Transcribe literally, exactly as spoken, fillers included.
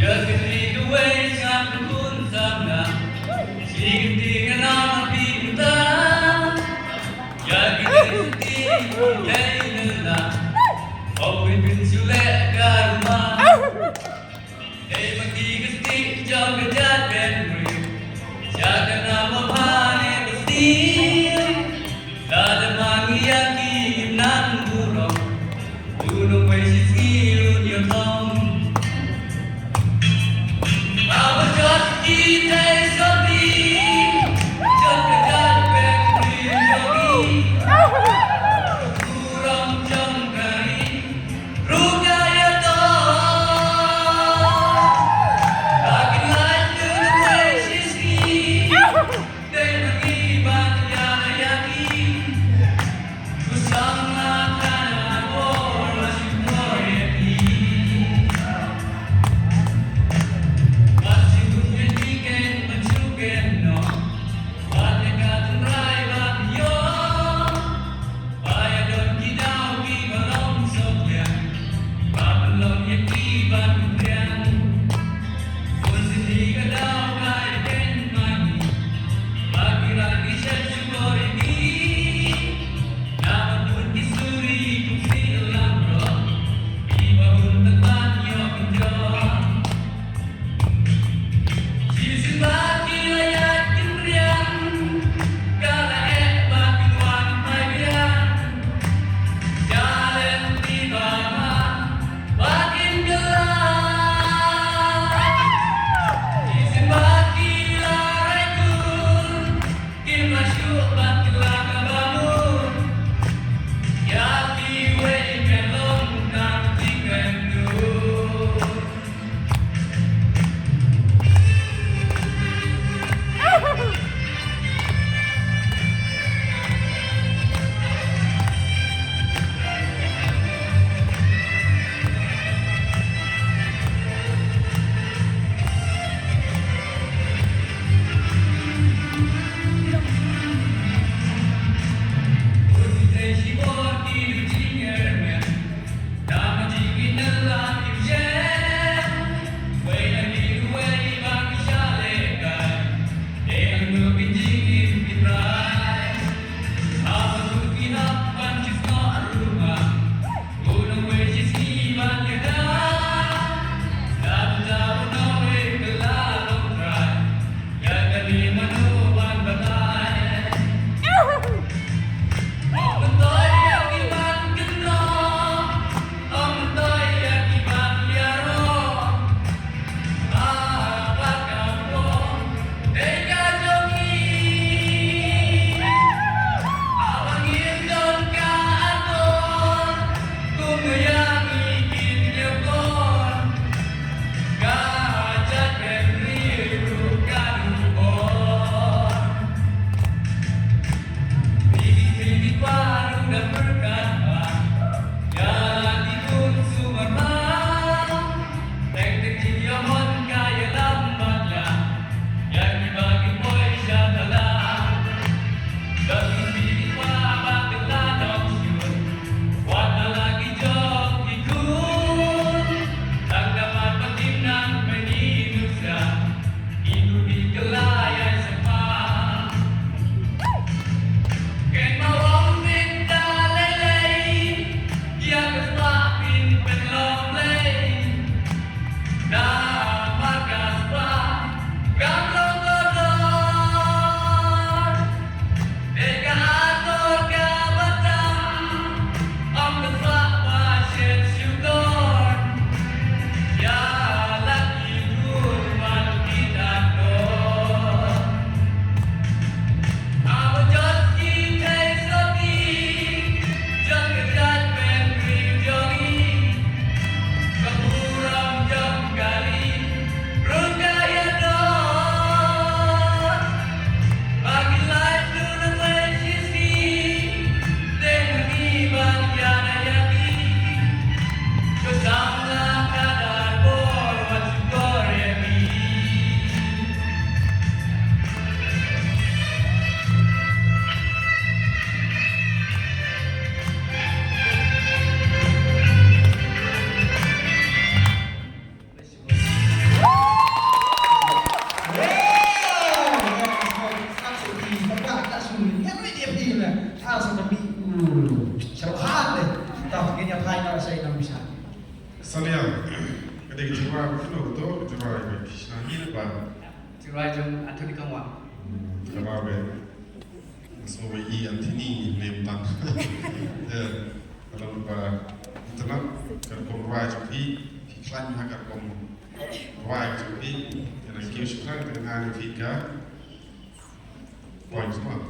Ka kynti kawei sngap ka khun samla. Shi kynti nga nang phi mynta. Ïa ki dei sati dei na la. Ong phi phin shu leh ka ruma. Dei ma ki ka stick jong ka jaitbynriew. Sha ka nam ma bha ne ba stick. Lada ma ngi ïa ki ngim nang burom. Ïa u nongwei shi sngi un ïathong. Haba jot ki dei sati, jot ka jaitbynriew jong ngi. Burom jong ka ri ruh ka ïathong. Ai na sa ina bisa. Saliang. Ka dei ka jingrwai ba kano ka to, ka jingrwai ba ki shna hi na ba. Jingrwai jong Anthony Kangwang. Ka ba be. So ba i Anthony ne tang. Ya. Ka long ba internet ka rukom rwai jong phi, ki khlaiñ ha ka rukom rwai jong phi. Ya na ki shukran ka ngan phi ka. Point ma.